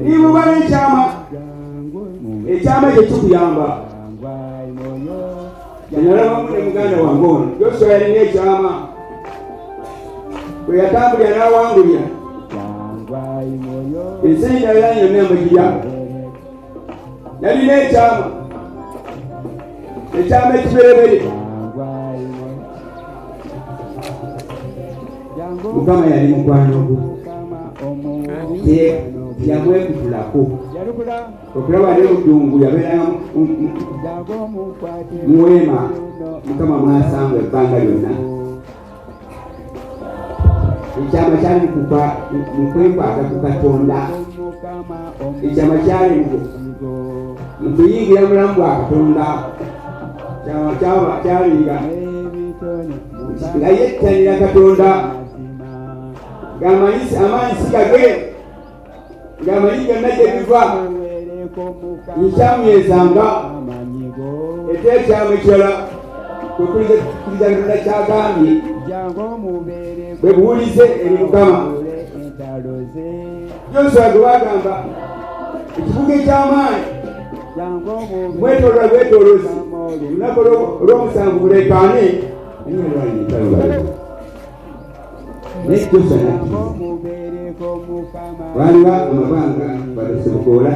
Nibuba n'ekyama, ekyama ekyo kikuyamba. Nalabamu ne muganda wange ono Joshua yalina ekyama, bwe yatambulira n'awangulira ensi endala yonna emugirya. Yalina ekyama, ekyama ekibereberye. Mukama yali mukwano gwe, teyamwekutulako. Okulaba ne muddungu yabeera mu weema Mukama mwasanga ebbanga lyonna. Ekyama kyali mu kwekwata ku Katonda. Ekyama kyali mu kuyingira mulamu bwa Katonda. Kyalinga nga yettanira Katonda, ng'amanyi amaanyi si gage, ng'amanyi byonna gye biva. Nkyamuyezanga ate ekyama ekirala kwekuliza Katonda kyagambye, bwe buwulize eri Mukama. Yoswa gwe bagamba ekibuga eky'amaanyi mwetoloola bwetoloozi olunaku olw'omusanvu mulekaane. Naye Yoswa nakkiriza. Waliwo amabanga badasebukoola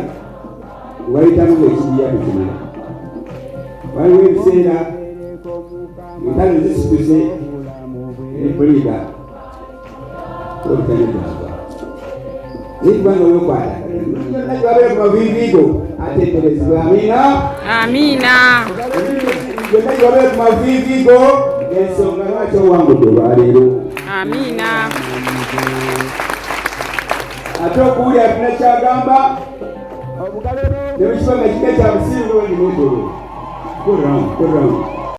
wayitamu ng'ekibiya tekimala. Waliwo ebiseera entalo zisituse epuliga obutanetwagwa, naye kubanga wekwata yonna gyebabeera ku maviiviigo ateeterezebwa. Amiina. Amiina. Yonna gyebabeera ku maviiviigo, ensonga lwaki owangudde olwaleero. Amiina. Ate okuwulira tuna kyagamba ne bwekiba nga kiga kya busiru, nga bali mwetoloola. Go round, go round.